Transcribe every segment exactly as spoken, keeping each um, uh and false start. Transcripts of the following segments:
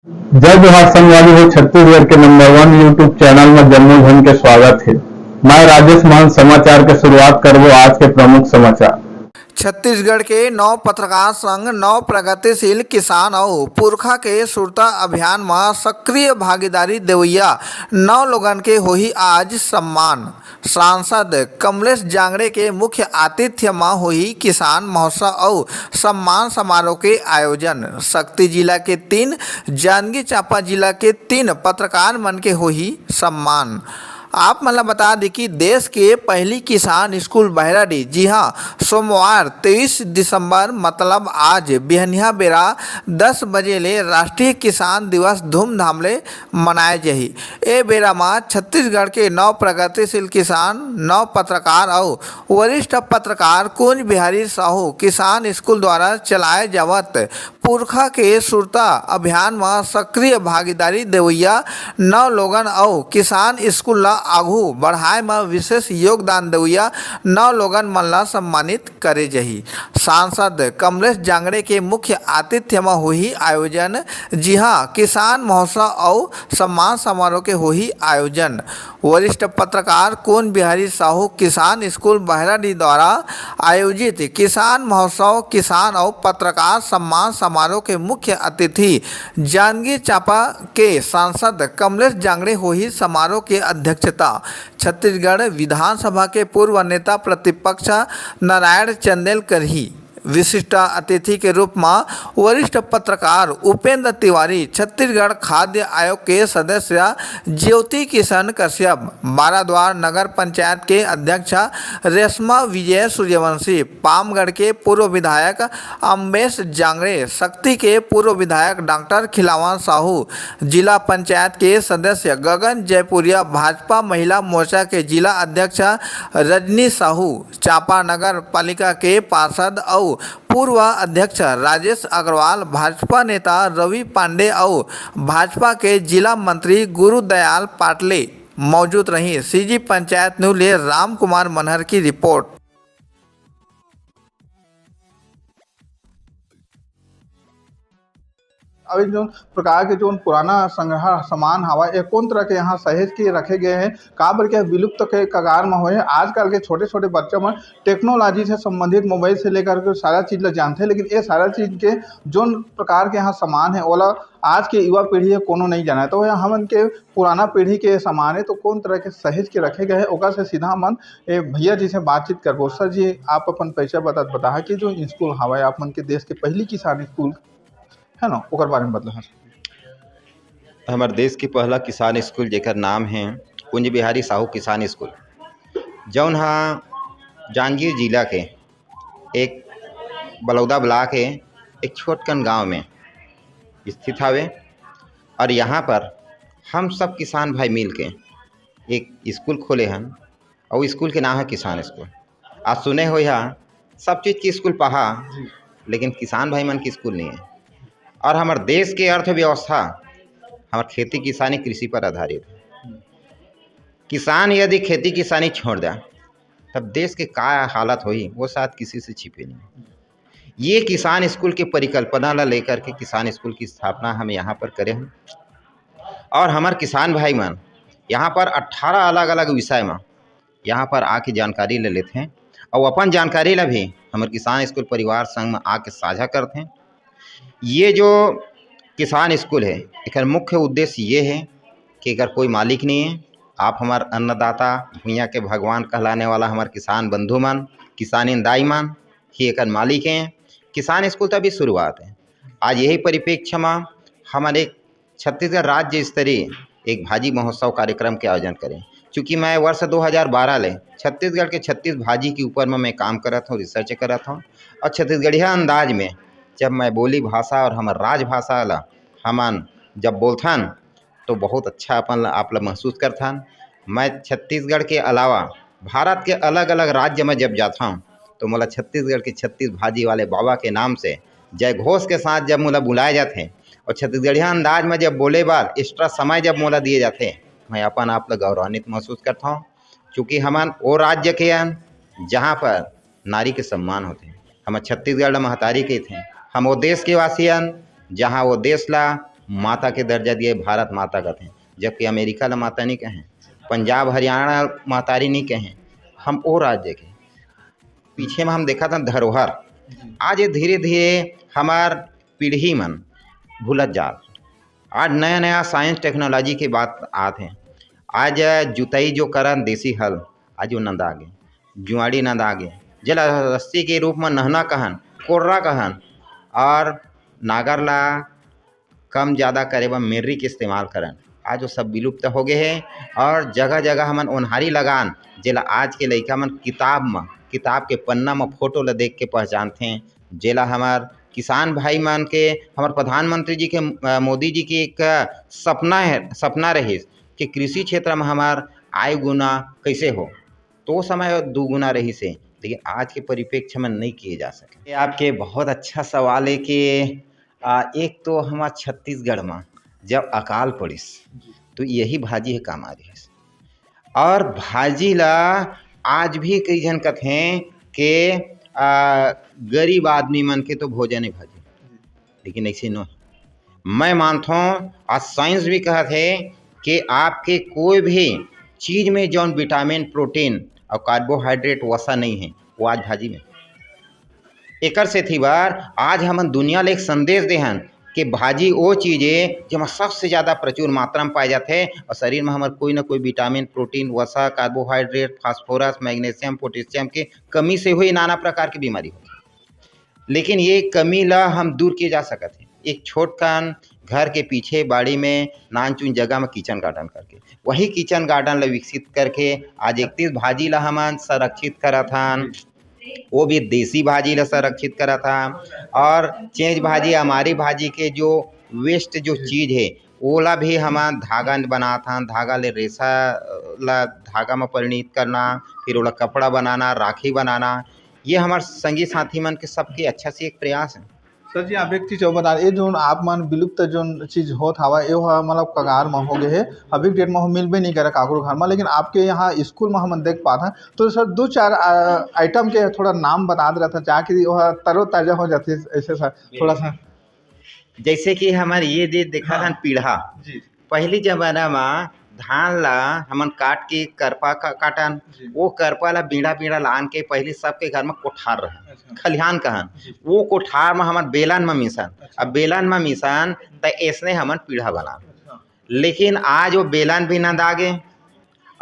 जय जोहार संगवारी हो, छत्तीसगढ़ के नंबर वन YouTube चैनल में जम्मो झन के स्वागत हे। मैं राजेश महंत समाचार के शुरुआत करबो आज के प्रमुख समाचार। छत्तीसगढ़ के नौ पत्रकार संग नौ प्रगतिशील किसान अउ पुरखा के सुरता अभियान म सक्रिय भागीदारी देवइया नौ लोगन के होही आज सम्मान। सांसद कमलेश जांगड़े के मुख्य आतिथ्य म होही किसान महोत्सव अउ सम्मान समारोह के आयोजन। सक्ती जिला के तीन, जांजगीर चांपा जिला के तीन पत्रकार मन के होही सम्मान। आप मन ल बता दी कि देश के पहली किसान स्कूल बहराडीह, जी हां, सोमवार तेईस दिसंबर मतलब आज बिहनिया बेरा दस बजे ले राष्ट्रीय किसान दिवस धूमधाम ले मनाए जाही। ए बेरा म छत्तीसगढ़ के नौ प्रगतिशील किसान, नौ पत्रकार अउ वरिष्ठ पत्रकार कुंज बिहारी साहू किसान स्कूल द्वारा चलाए जावत पुरखा के सुरता अभियान म सक्रिय भागीदारी देवइया नौ लोगन अउ किसान स्कूल ल आघू बढ़ाए म विशेष योगदान देवइया नौ लोगन मन ल सम्मानित करे जाही। सांसद कमलेश जांगड़े के मुख्य आतिथ्य म होही आयोजन, जिहां किसान महोत्सव अउ सम्मान समारोह के होही आयोजन। वरिष्ठ पत्रकार कुंज बिहारी साहू किसान स्कूल बहराडीह द्वारा आयोजित किसान महोत्सव, किसान अउ पत्रकार सम्मान समारोह के मुख्य अतिथि जांजगीर चांपा के सांसद कमलेश जांगड़े होही समारोह के अध्यक्षता। छत्तीसगढ़ विधानसभा के पूर्व नेता प्रतिपक्ष नारायण चंदेल करही। विशिष्ट अतिथि के रूप म वरिष्ठ पत्रकार उपेंद्र तिवारी, छत्तीसगढ़ खाद्य आयोग के सदस्य ज्योति किशन कश्यप, बाराद्वार नगर पंचायत के अध्यक्ष रेशमा विजय सूर्यवंशी, पामगढ़ के पूर्व विधायक अम्बेश जांगड़े, सक्ती के पूर्व विधायक डॉक्टर खिलावन साहू, जिला पंचायत के सदस्य गगन जयपुरिया, भाजपा महिला मोर्चा के जिला अध्यक्ष रजनी साहू, चांपा नगर पालिका के पार्षद अउ पूर्व अध्यक्ष राजेश अग्रवाल, भाजपा नेता रवि पांडे अउ भाजपा के जिला मंत्री गुरुदयाल पाटले मौजूद रही। सीजी पंचायत न्यूज ले राम कुमार मनहर की रिपोर्ट। अभी जो प्रकार के जो पुराना संग्रह सामान हवा, ये कौन तरह के यहाँ सहेज के रखे गए हैं, काबर के विलुप्त के कगार में होए हैं। आजकल के छोटे-छोटे बच्चा मन टेक्नोलॉजी से संबंधित मोबाइल से लेकर के सारा चीज ला जानथे, लेकिन ये सारा चीज के जोन प्रकार के यहाँ सामान है, ओला आज के युवा पीढ़ी है कोनो नहीं जाना है। तो यह हमन के पुराना पीढ़ी के सामान है, तो कौन तरह के सहेज के रखे गए हैं, ओकर से सीधा हमन ए भैया जी से बातचीत करबो। सर जी, आप अपन परिचय बता, बताहा कि जो स्कूल हवा है, आप मन के देश के पहली किसान स्कूल है ना, ओकर बारे में बतला। हमर देश के पहला किसान स्कूल, जेकर नाम है कुंज बिहारी साहू किसान स्कूल, जौन हा जांजगीर जिला के एक बलौदा ब्लॉक के एक छोटकन गांव में स्थित हावे। और यहाँ पर हम सब किसान भाई मिल के एक स्कूल खोले हन, और स्कूल के नाम है किसान स्कूल। आज सुने हो यहाँ सब चीज की स्कूल पहा, लेकिन किसान भाई मन की स्कूल नहीं है। और हमारे देश के अर्थव्यवस्था हमारे खेती किसानी कृषि पर आधारित है। किसान यदि खेती किसानी छोड़ दे, तब देश के का हालत होही, वो शायद किसी से छिपे नहीं। ये किसान स्कूल के परिकल्पना ला लेकर के किसान स्कूल की स्थापना हम यहाँ पर करे हैं। और हमारे किसान भाई मन यहाँ पर अट्ठारह अलग अलग विषय में यहाँ पर आके जानकारी ले लेते हैं, और अपन जानकारी ला भी हमारे किसान स्कूल परिवार संग में आके साझा करते हैं। ये जो किसान स्कूल है, एकर मुख्य उद्देश्य ये है कि एकर कोई मालिक नहीं है। आप हमार अन्नदाता, भुइयां के भगवान कहलाने वाला हमार किसान बंधु मन, किसानिन दाई मन ही एकर मालिक हैं। किसान स्कूल तो अभी शुरुआत है। आज यही परिप्रेक्ष्य में हमन एक छत्तीसगढ़ राज्य स्तरीय एक भाजी महोत्सव कार्यक्रम के आयोजन करें। चूँकि मैं वर्ष दो हज़ार बारह ले छत्तीसगढ़ के छत्तीस भाजी के ऊपर में मैं काम करत हूँ, रिसर्च करत हूँ, और छत्तीसगढ़िया अंदाज में जब मैं बोली भाषा और हमर राजभाषा ला हमन जब बोलथन, तो बहुत अच्छा अपन ला, आप ला महसूस करथन। मैं छत्तीसगढ़ के अलावा भारत के अलग-अलग राज्य में जब जाथन, तो मोला छत्तीसगढ़ के छत्तीस भाजी वाले बाबा के नाम से जय घोष के साथ जब मोला बुलाए जाथे और छत्तीसगढ़िया अंदाज में जब बोले बर एक्स्ट्रा समय जब मोला दिए जाथे, मैं अपन आप ला गौरवान्वित महसूस करथौं। चूँकि हमन ओ राज्य के हन, जहाँ पर नारी के सम्मान होथे। हमर छत्तीसगढ़ ला महतारी कहिथे। हम ओ देश के वासी हन, जहाँ ओ देश ला माता के दर्जा दिए, भारत माता कथे, जबकि अमेरिका ला माता नहीं कहे, पंजाब हरियाणा महतारी नहीं कहे, हम ओ राज्य के। पीछे में हम देखा था धरोहर, आज ये धीरे धीरे हमार पीढ़ी मन भूलत जात। आज नया नया साइंस टेक्नोलॉजी के बात आत हे। आज जुताई जो करन देसी हल, आज वो नंदा गे, जुआड़ी नंदा गे, जेला रस्सी के रूप में नहना कहन, कोर्रा कहन, और नागर ला कम ज्यादा करे बर मेर्री के इस्तेमाल करन। आज वो सब विलुप्त हो गए हे और जगह जगह हमन ओन्हारी लगान, जेला आज के लइका मन किताब म, किताब के पन्ना म फोटो ल देख के पहचानथे, जेला हमर किसान भाई मन के, हमर प्रधानमंत्री जी के, अ, मोदी जी के एक सपना है, सपना रहिस कि कृषि क्षेत्र म हमर आय गुना कैसे हो, तो समय दू गुना रहिस हे, लेकिन आज के परिप्रेक्ष्य में नहीं किए जा सके। ये आपके बहुत अच्छा सवाल है कि, आ, एक तो हमार छत्तीसगढ़ में जब अकाल पड़िस, तो यही भाजी हे काम आ रहिस। और भाजी ला आज भी कई झन कथे के, आ, गरीब आदमी मन के तो भोजन है भाजी, लेकिन ऐसे नो। मैं मानथों, आज साइंस भी कहत हे कि आपके कोई भी चीज में जौन विटामिन, प्रोटीन और कार्बोहाइड्रेट वसा नहीं है, वो आज भाजी में। एकर सेती बर आज हमन दुनिया ले एक संदेश देहन कि भाजी वो चीज है जेमा सबसे ज्यादा प्रचुर मात्रा में पाए जाथे और शरीर में हमर कोई ना कोई विटामिन, प्रोटीन, वसा, कार्बोहाइड्रेट, फास्फोरस, मैग्नीशियम, पोटेशियम के कमी से हुई नाना प्रकार की बीमारी होथे। लेकिन ये कमी ला हम दूर किए जा सकत हे। एक छोटकन घर के पीछे बाड़ी में नानचुन जगह में किचन गार्डन करके, वही किचन गार्डन ला विकसित करके आज इकतीस भाजी ला हमन संरक्षित करत हन, वो भी देसी भाजी ला संरक्षित करत हन। और चेंज भाजी, हमारी भाजी के जो वेस्ट जो चीज है, ओला भी हमन धागा बनात हन, धागा ले रेशा ला धागा में परिणित करना, फिर ओला कपड़ा बनाना, राखी बनाना, ये हमार संगी साथी मन के सबके अच्छा से एक प्रयास है। सर जी, आप एक चीज और बता, ये जोन आप मन विलुप्त जोन चीज होत हवा, ये ह मतलब कगार म हो गए है, अभी डेट म हो मिलबे नहीं करे काकरो घर म, लेकिन आपके यहाँ स्कूल म हमन देख पात हन। तो सर, दो चार, आ, आइटम के थोड़ा नाम बता दे रहा था, जाके वो ह तरोताजा हो जाती है ऐसे सर, थोड़ा सा। जैसे कि हमर ये दे देखा हाँ। हन पीढ़ा, जी। पहली जमाना म धान ला हमन काट के करपा का-, काटन, जी। वो करपा ला बीड़ा बीड़ा लान के पहली सबके घर म कोठार रहन, अच्छा। खलिहान कहन, जी। वो कोठार म हमन बेलन म मिसन। अच्छा। अब बेलन म मिसन त ऐसने हमन पीढ़ा बनान। अच्छा। लेकिन आज वो बेलन भी नंदा गे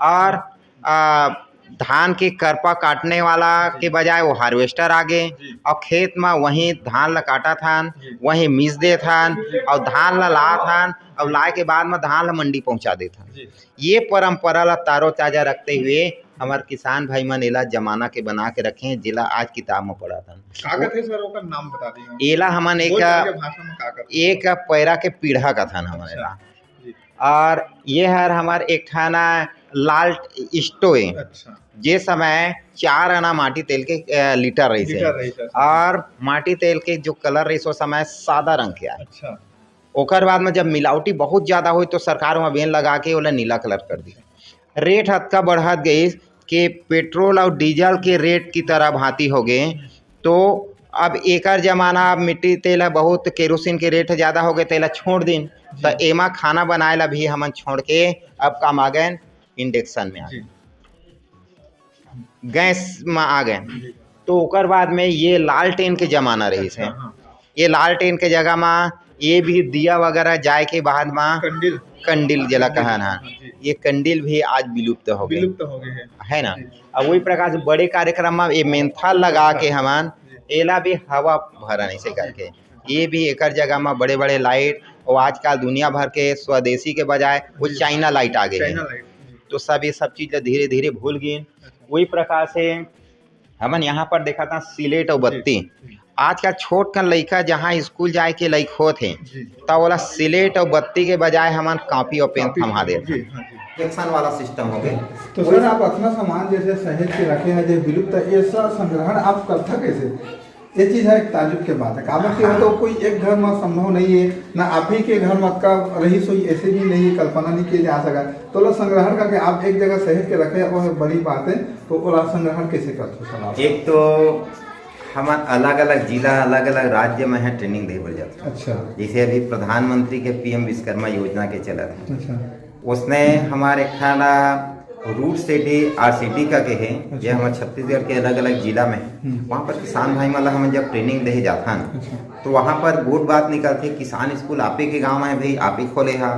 और, आ, धान के करपा काटने वाला के बजाय वो हार्वेस्टर आ गे जी। और खेत म वहीं धान ला काटत हन, जी। वहीं मीस देत हन जी। और धान ला लात हन और लाए के बाद म धान ला मंडी पहुंचा देत हन। जी। ये परंपरा ला तारो ताजा रखते हुए हमर किसान भाई मन एला जमाना के बना के रखे हैं, जेला आज किताब में पढ़त हन। का कथे सर, ओकर नाम बता दीजिए। एला हमन एक, दो चार के भाषा में का कथे? एक पैरा के पीढ़ा कथन हमन अच्छा। एला। जी। और ये हर हमार एक ठाना लाल स्टोव, अच्छा। जे समय चार आना माटी तेल के, अ, लीटर रहिस हे। लीटर रहिस हे। और माटी तेल के जो कलर रहिस, वो समय सादा रंग के आय। अच्छा। ओकर बाद में जब मिलावटी बहुत ज्यादा होय, तो सरकार वहाँ बैन लगा के ओला नीला कलर कर दी। रेट अतका बढ़त गइस कि पेट्रोल और डीजल के रेट की तरह भांति हो गए। तो अब एकर जमाना, अब मिट्टी तेल ह बहुत, केरोसिन के रेट ज्यादा हो गए, तेला छोड़ दिन। जी। तो एमा खाना बनाए ला भी हमन छोड़ के अब काम आ गए, इंडक्शन में आ गए, जी। गैस में आ गए। जी। तो ओकर बाद में ये लालटेन के जमाना रहिस हे। अच्छा, हाँ। ये लालटेन के जगह में ये भी दिया वगैरह जाए के बाद में कंडील। कंडील जेला कहन हा, जी। ये कंडील भी आज विलुप्त हो गए। विलुप्त हो गए हैं। है ना? जी। अब वही प्रकार से बड़े कार्यक्रम में ये मेंथा लगा के हमन जी। एला भी हवा भरन ऐसे करके। ये भी एकर जगह में बड़े-बड़े लाइट, और आजकल दुनिया भर के स्वदेशी के बजाय वो जी। चाइना लाइट आ गए हैं। चाइना लाइट, जी। तो सब ये सब चीज ला धीरे-धीरे भूल गए। अच्छा। वही प्रकार से हमन यहाँ पर देखा था सिलेट और जी, बत्ती। जी। आजकल छोट कन लइका जहाँ स्कूल जाए के लइक होत हे, जी। त ओला सिलेट और बत्ती के बजाय हमन कॉपी और पेन कॉपी, थमा देत जी, हन। हाँ जी। इंजेक्शन वाला सिस्टम हो गए। तो सर, आप अपना सामान जैसे सहेज के रखे हैं, जो विलुप्त, ये सब संग्रहण आप करता कैसे? ये चीज है एक ताजुब के बात है। काबर कि वो तो कोई एक घर में संभव नहीं है, ना आप ही के घर में का रही सोई ऐसे भी नहीं है, कल्पना नहीं किया जा सका। तो ओला संग्रहण करके आप एक जगह सहेज के रखे, वो है बड़ी बात है। तो ओला संग्रहण कैसे करते हो सर आप? एक तो हमन अलग-अलग जिला, अलग-अलग राज्य में ह ट्रेनिंग दे बर जाथन। अच्छा। जैसे अभी प्रधानमंत्री के पीएम विश्वकर्मा योजना के चलत हे। अच्छा। उसने हमारे एक ठन रूट सिटी, आर सिटी का के हे, अच्छा। ये हमर छत्तीसगढ़ के अलग-अलग जिला में हे। हम्म। वहाँ पर किसान भाई मन ला हमन जब ट्रेनिंग दे जाथन, अच्छा। तो वहाँ पर गोठ बात निकलथे, किसान स्कूल आपे के गाँव में हे भाई, आपे खोले हा।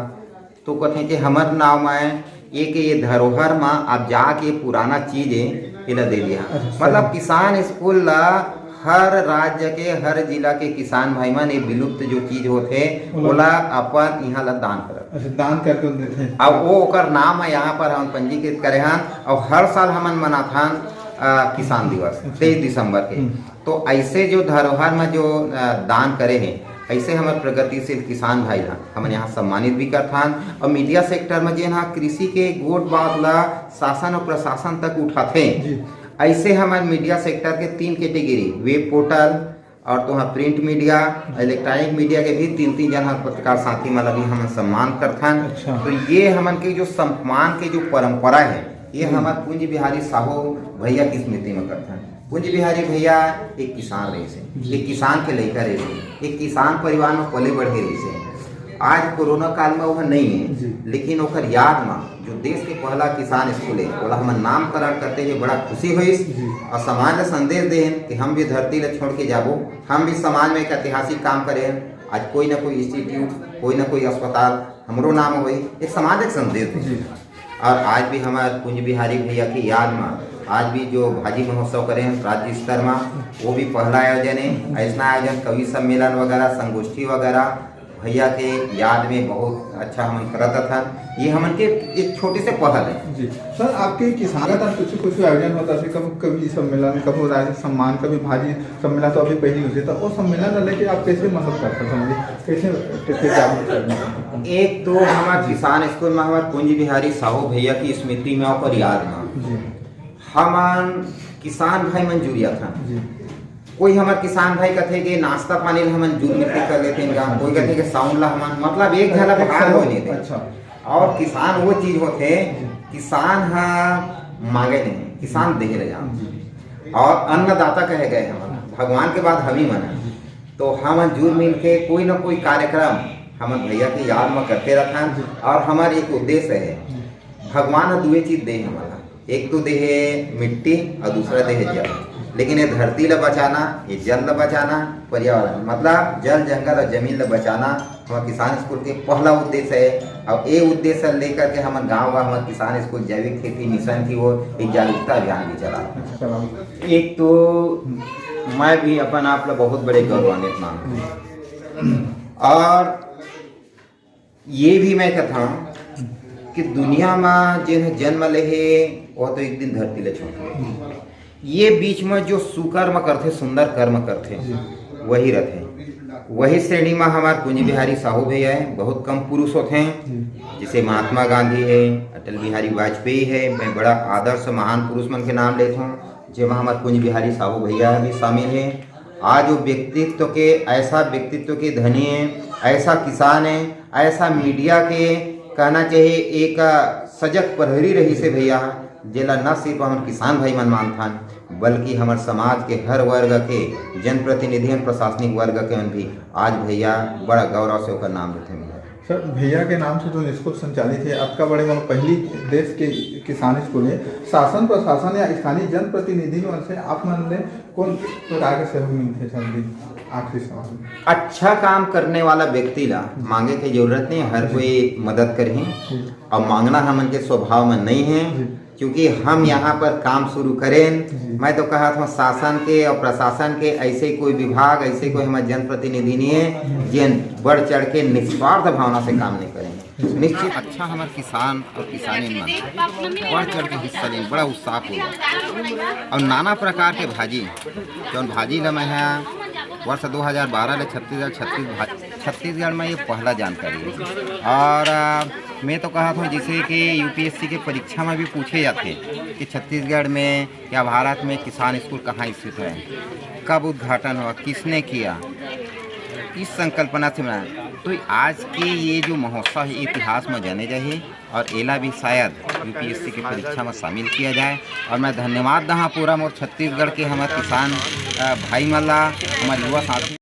तो कथे कि हमर नाम आय, ये के ये धरोहर म आप जाके पुराना चीज हे, एला दे दिया। अच्छा, मतलब सही। किसान स्कूल ला हर राज्य के, हर जिला के किसान भाई मन ये विलुप्त जो चीज होथे, ओला ओला अपन इहाँ ला दान करत। अच्छा, दान करके देथे। अब वो ओकर नाम है, यहाँ पर हम पंजीकृत करे हन और हर साल हमन मनाथन, अ, किसान दिवस, अच्छा। तेईस दिसंबर के। हम्म। तो ऐसे जो धरोहर में जो, अ, दान करे हे, ऐसे हमर प्रगतिशील किसान भाई ला हमन यहाँ सम्मानित भी करथन। और मीडिया सेक्टर में जेन ह कृषि के गोठ बात ला शासन और प्रशासन तक उठाथे, जी। ऐसे हमर मीडिया सेक्टर के तीन कैटेगरी, वेब पोर्टल और तो प्रिंट मीडिया, इलेक्ट्रॉनिक मीडिया के भी तीन तीन जन ह पत्रकार साथी मन ला भी हमन सम्मान करथन। अच्छा। तो ये हमन के जो सम्मान के जो परंपरा है, ये हम्म। हमर कुंज बिहारी साहू भैया की स्मृति में करथन। कुंज बिहारी भैया एक किसान रहिस हे, जी। एक किसान के लइका रहिस हे, एक किसान परिवार में पले बढ़े रहिस हे। आज कोरोना काल में वह नहीं है, जी। लेकिन ओकर याद में जो देश के पहला किसान स्कूल है, ओला हमन नामकरण करते हुए बड़ा खुशी होइस जी। और समाज ला संदेश देन कि हम भी धरती ला छोड़ के जाबो, हम भी समाज में एक ऐतिहासिक काम करें। आज कोई ना कोई इंस्टीट्यूट, कोई ना कोई अस्पताल, हमरो नाम होई, एक सामाजिक संदेश दे। जी। और आज भी हमारे कुंज बिहारी भैया की याद में आज भी जो भाजी महोत्सव करे हैं राज्य स्तर में, वो भी पहला आयोजन है। ऐसा आयोजन, कवि सम्मेलन वगैरह, संगोष्ठी वगैरह भैया के याद में बहुत अच्छा हमन करत हन। ये हमन के एक छोटे से पहल है। जी सर, आपके किसान का कुछ कुछ आयोजन होता है, कभी कवि सम्मेलन, कभी राज्य सम्मान, कभी भाजी सम्मेलन तो अभी पहली होथे, तो वो सम्मेलन ला लेके आप कैसे मतलब करते हैं, समझे, कैसे, कैसे जागरूक करना? एक तो हमारे किसान स्कूल में हमारे कुंज बिहारी साहू भैया की स्मृति में और याद में जी। हमन किसान भाई मन जुरिया था। जी। कोई हमारे किसान भाई कथे के नाश्ता पानी ला हमन जुर मिलके कर लेते हैं, कोई कथे के साउंड ला हमन, मतलब एक झन ला भार होए नहीं दे। अच्छा। और किसान वो चीज होथे, किसान ह मांगे नहीं, किसान दे रहे हैं। जी। और अन्नदाता कहे गए हम, भगवान के बाद हम ही मन हैं। तो हम जुर मिल के कोई ना कोई कार्यक्रम हम भैया के याद में करते रहथन। जी। और हमार एक उद्देश्य है, जी। भगवान ह दुए चीज दे हमला, एक तो दे है मिट्टी और दूसरा दे है जल, लेकिन ये धरती ला बचाना, ये जल ला बचाना, पर्यावरण मतलब जल, जंगल और जमीन ला बचाना हमारे किसान स्कूल के पहला उद्देश्य है। और ये उद्देश्य लेकर के हमारे गांव का हमारे किसान स्कूल जैविक खेती मिशन की ओर एक जागरूकता अभियान भी चला। अच्छा, चलाओ। एक तो मैं भी अपन आप ला बहुत बड़े गौरवान्वित मानता हूँ। और ये भी मैं कथा कि दुनिया में जेन जन्म ले हे, वो तो एक दिन धरती ले छोड़। ये बीच में जो सुकर्म करथे, सुंदर कर्म करथे, जी। वही रथे। वही श्रेणी में हमार कुंज बिहारी साहू भैया है, बहुत कम पुरुष होथे। जी। जैसे महात्मा गांधी है, अटल बिहारी वाजपेयी है, मैं बड़ा आदर्श महान पुरुष मन के नाम लेत हूँ, जेमा हमार कुंज बिहारी साहू भैया भी शामिल है। आज वो व्यक्तित्व के, ऐसा व्यक्तित्व के धनी है, ऐसा किसान है, ऐसा मीडिया के कहना चाहिए एक सजग प्रहरी रहिस हे भैया, जेला न सिर्फ हमर किसान भाई मन मानथन, बल्कि हमर समाज के हर वर्ग के जनप्रतिनिधि अउ प्रशासनिक वर्ग के मन भी आज भैया बड़ा गौरव से ओकर नाम लेथे भैया। सर, भैया के नाम से जो स्कूल संचालित है, अतका बड़े मतलब पहली देश के किसान स्कूल है, शासन प्रशासन या स्थानीय जनप्रतिनिधि मन से आप मन ले कौन प्रकार के सहयोग मिलथे सर जी? आखिरी सवाल। अच्छा काम करने वाला व्यक्ति ला मांगे के जरूरत नहीं, हर कोई मदद करही। जी। और मांगना हमन के स्वभाव में नहीं है, जी। क्योंकि हम यहाँ पर काम शुरू करें। जी। मैं तो कहा था शासन के और प्रशासन के ऐसे कोई विभाग, ऐसे कोई हमारे जनप्रतिनिधि नहीं है, जिन बढ़ चढ़ के निस्वार्थ भावना से काम नहीं करेंगे। निश्चित अच्छा हमर किसान और किसानी मन बढ़ चढ़ के हिस्सा लेन, बड़ा उत्साहपूर्वक। और नाना प्रकार के भाजी, जौन भाजी ल मैं ह वर्ष दो हज़ार बारह ले छत्तीसगढ़, छत्तीस भा-, छत्तीसगढ़ में ये पहला जानकारी है। और, आ, मैं तो कहत हूँ, जैसे कि यूपीएससी के परीक्षा में भी पूछे जाते कि छत्तीसगढ़ में या भारत में किसान स्कूल कहाँ स्थित है, कब उद्घाटन हुआ, किसने किया, किस संकल्पना से बनाया, तो आज के ये जो महोत्सव हे, इतिहास में जाने जाही और एला भी शायद यूपीएससी के परीक्षा में शामिल किया जाए। और मैं धन्यवाद दहा पूरा मोर छत्तीसगढ़ के हमर किसान, अ, भाई मन ला, हमर युवा साथी।